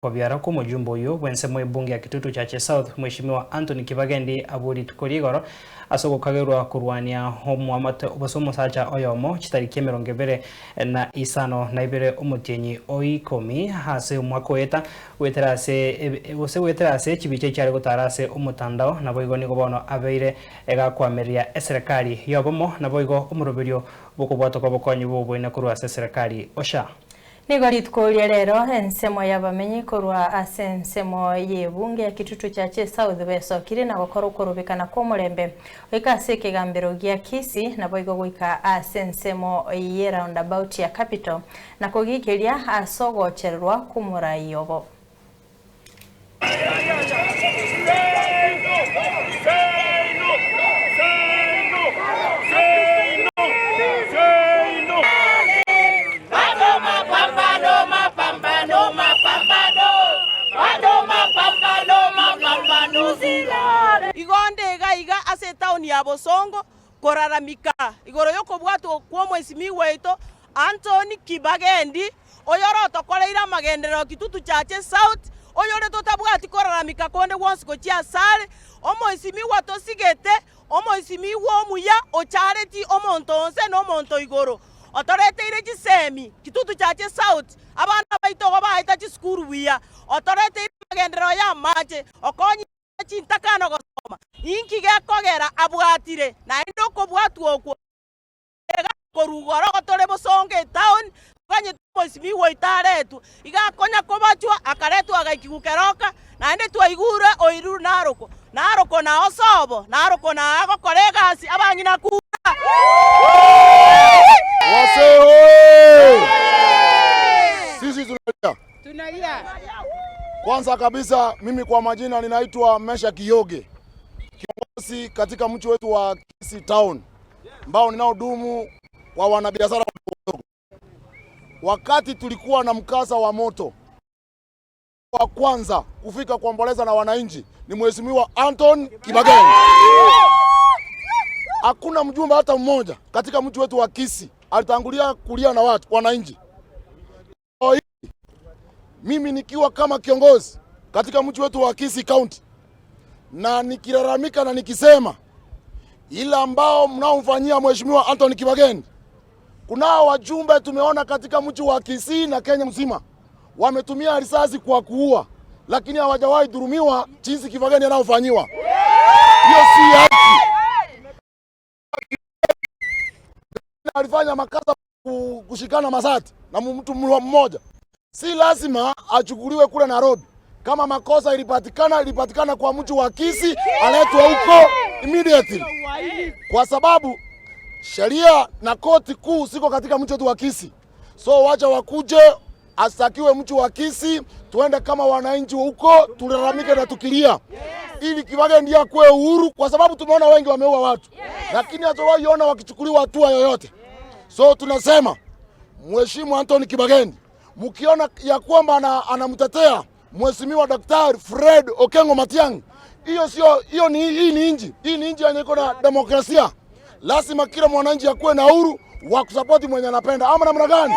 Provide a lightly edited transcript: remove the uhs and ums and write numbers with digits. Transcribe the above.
Kobiara kwa omojumbe oyio bw'ensemo ebunge ya Kitutu Chache South, Mweshimiwa Anthony Kibagendi abwo rituko ri'igoro ase ogokagerwa korwania omoamate gose omosacha oyomo chitariki emerongo ebere na isano na ibere omotienyi o ikomi ase omwaka oeta goetera ase gose goetera ase chibicha echiare gotara ase omotandao. Naboigo nigo bono abeire egakwamereria eserekari y'obomo naboigo omoroberio bw'okobwatwa kw'obokonyi bw'oboina korwa ase eserekari OSHA. Nigo rituko ria rero ensemo y'abamenyi korwa ase ensemo y'ebunge ya Kitutu Chache South besokire na gokora okorobekana kw'omorembe goika ase ekegambero gia Kisii naboigo goika ase ensemo y'eroundabout ya Capital na kogikeria ase ogochererwa kw'omorai obo. Igo onde iga iga ase etaoni ya Bosongo koraramika igoro y'okobwatwa kw'omoisimigwa oito Anthony Kibagendi, oyore otokoreire amagenderero Kitutu Chache South, oyore totabwati koraramika konde gwonsi gochia asare, omoisimigwa tosigete, omoisimigwa omuya ochareti omonto onse na omonto igoro, otoreteire chisemi Kitutu Chache South, abana baito igo baeta chisukuru buya, otoreteire amagenderero y'amache, okonyire chintakana gosoma, inki gekogera abwatire, naende okobwatwa okwo iga korwa igoro tore bosongo etown, toganyete omoisimigwa oito aretwe, iga akonya kobachwa akaretwa agaikigwa keroka, naende twaigure oirure narokwo, narokwo nao sobo, narokwo nao agokora egasi abang'ina kura. Wasee oye! Sisi tunalia. Tunalia. Kwanza kabisa mimi kwa majina ninaitwa Mesha Kiyoge, kiongozi katika mji wetu wa Kisii Town ambao ninaodumu kwa wanabiashara wadogo. Wakati tulikuwa na mkasa wa moto, wa kwanza kufika kuomboleza na wananchi ni Mheshimiwa Anton Kibagendi. Hakuna mjumbe hata mmoja katika mji wetu wa Kisii alitangulia kulia na watu wananchi. Mimi nikiwa kama kiongozi katika mji wetu wa Kisii County na nikilalamika na nikisema ila ambao mnaomfanyia Mheshimiwa Anthony Kibagendi, kunao wajumbe tumeona katika mji wa Kisii na Kenya mzima wametumia risasi kwa kuua, lakini hawajawahi dhurumiwa jinsi Kibagendi anaofanyiwa. Hiyo si haki. Alifanya makasa kushikana masati na mtu mmoja, si lazima achukuliwe kule Nairobi. Kama makosa ilipatikana, ilipatikana kwa mji wa Kisii, aletwe huko immediately, kwa sababu sheria na koti kuu siko katika mji wetu wa Kisii. So wacha wakuje, astakiwe mji wa Kisii, tuende kama wananchi huko tulalamike na tukilia, ili Kibagendi akuwe uhuru, kwa sababu tumeona wengi wameua watu, lakini hatuwahi ona wakichukuliwa hatua yoyote. So tunasema Mheshimu Anthony Kibagendi, mkiona ya kwamba anamtetea Mheshimiwa Daktari Fred Okengo Matiang'i, hiyo sio hiyo, ni hii ni inji, hii ni inji yenye iko na demokrasia. Lazima kila mwananchi akuwe na uhuru wa kusapoti mwenye anapenda, ama namna gani?